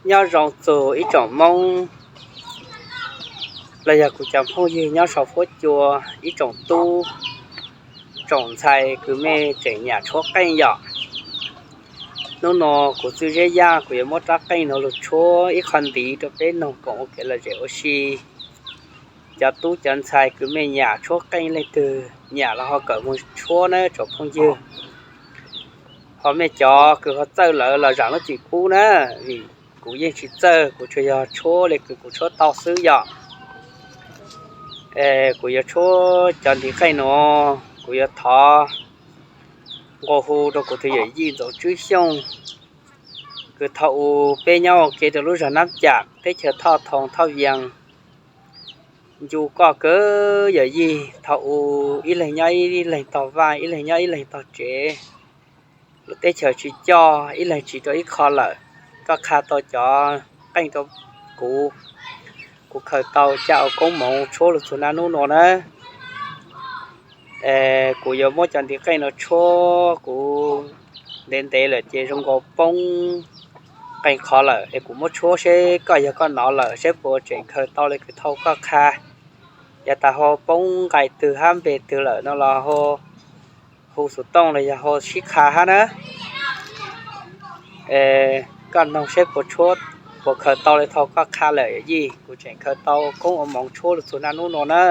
Nyob zoo txug ib tsoom Moob los yog kuv cov phooj ywg nyob sau fuab cua, ib tsoom tub tsoom ntxhais kws mej tseem nyam tshuab qeej yom. Nub nua kuv Txwj Zeb Yaj kuv yuav muab rab qeej nuav lug tshuab ib qho ntiv rua peb noog koom ua kev lom zem ua si. Cov tub cov ntxhais kws mej nyam tshuab qeej leej twg nyam los ho kawm moog tshuab na tsoom phooj ywg. Ho mej cov kws ho txawj lawm los zaam lub txim pub na, vim kuv yeej tsis txawj, kuv tsuas yog tshuab le kws kuv tshuab tau xwb yom. Kuv yuav tshuab cov ntiv qeej nuav, kuv yuav thov nqua hu rua kuv tug yawm yij Ntxoov Tswb Xyooj, kws thaum u peb nyob ua ke rua lub zog Nab Cam teb chaws Thoj Thoo Thoj Vias, ncu koj kawg yawm yij. Thaum u ib leeg nyob ib leeg tog vaj, ib leeg nyob ib leeg tog tsev, lub teb chaws tsis coj, ib leeg tsis rua ib qho lawm. Koj qha tau cov qeej rua kuv, kuv khaws tau caj ua koob moov tshuab lug txug naj nub nua na. Kuv yuav muab cov ntiv qeej nuav tshuab, kuv ntev ntev lawm ces zoo nkaus poob qee qhov lawm es kuv muab tshuab seb koj yog koj nov lawm seb puas tseem khaws tau le kws thaum koj qha. Yav tas ho poob nqai twg hab npe twg lawm no los ho hu xov tooj los yog ho sib qha hab na. Koj noog seb puas tshuab, puas khaws tau le thaum koj qha lawm yawm yij, kuv tseem khaws tau koob ua moov tshuab lug txug naj nub nua na.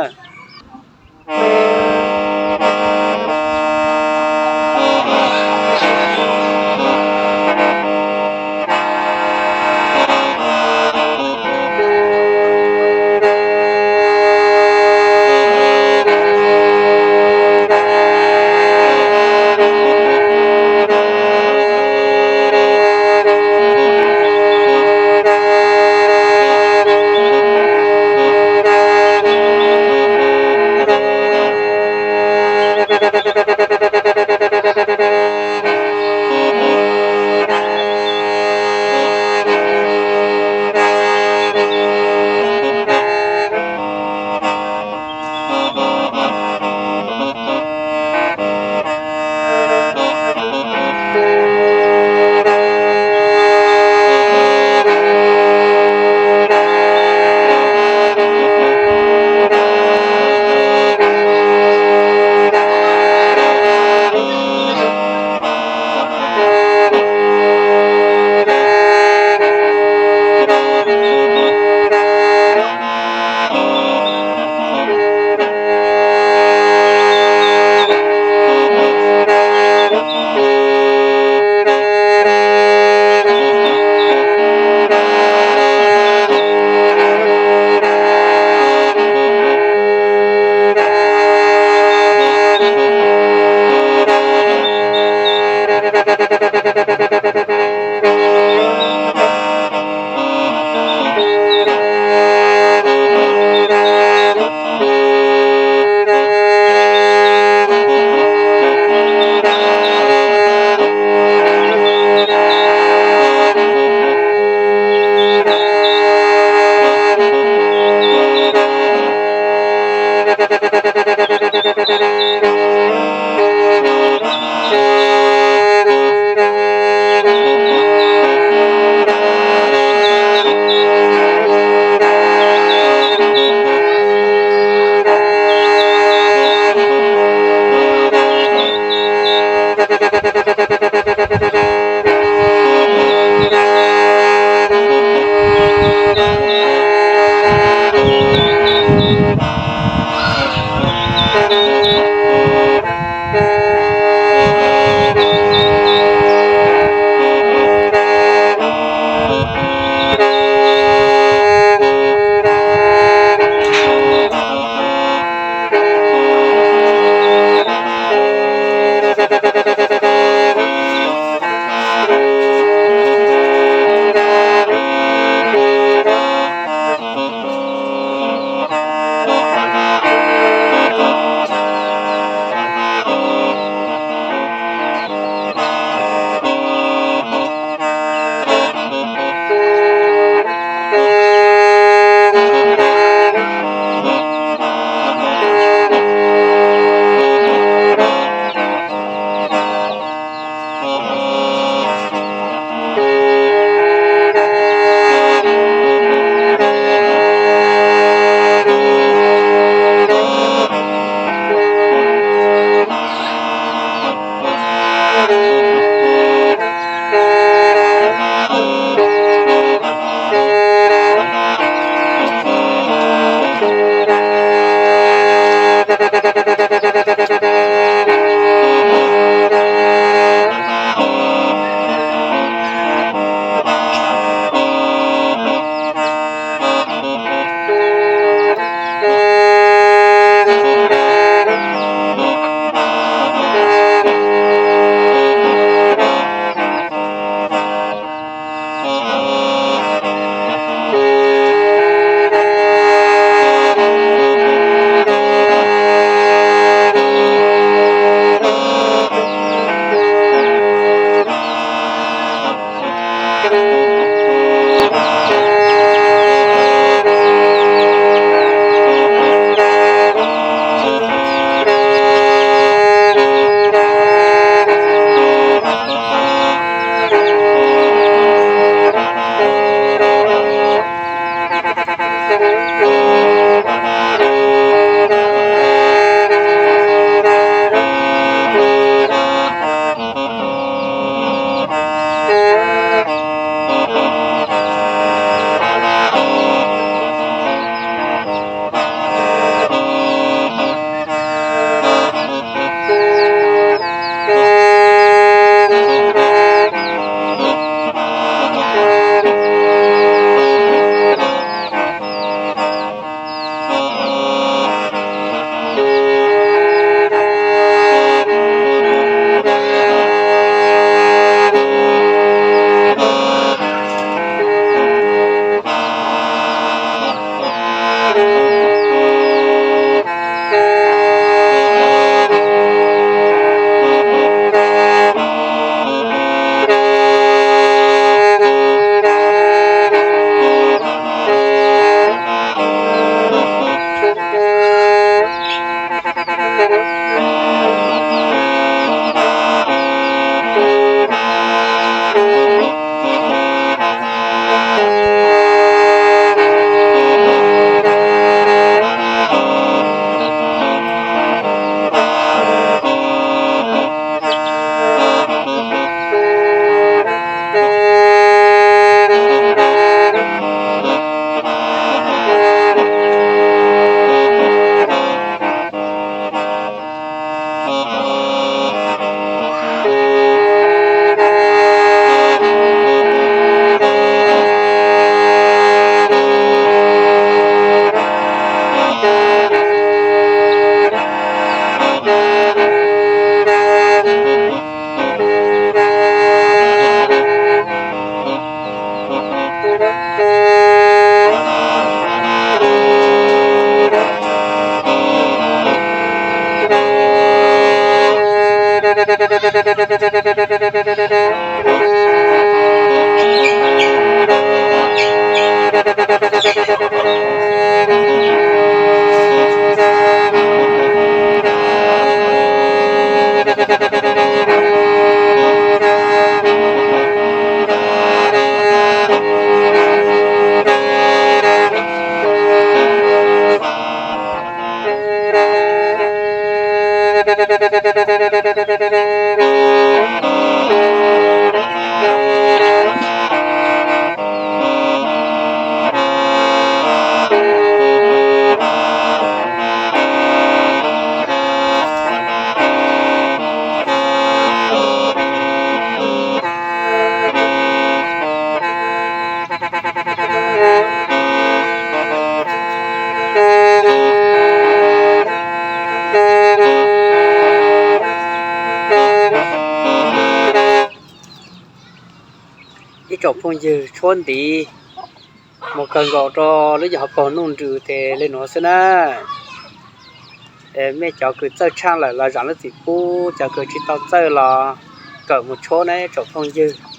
Ib tsoom phooj ywg, tshuab ntiv mus kawg nkaus rau lub yog hauv paus nuj nrws tes li nuav xwb na. Mej cov kws txawj tshaaj lawm los zaam lub txim pub, cov kws tsis tau txawj los kawm mus tshuab na tsoom phooj ywg.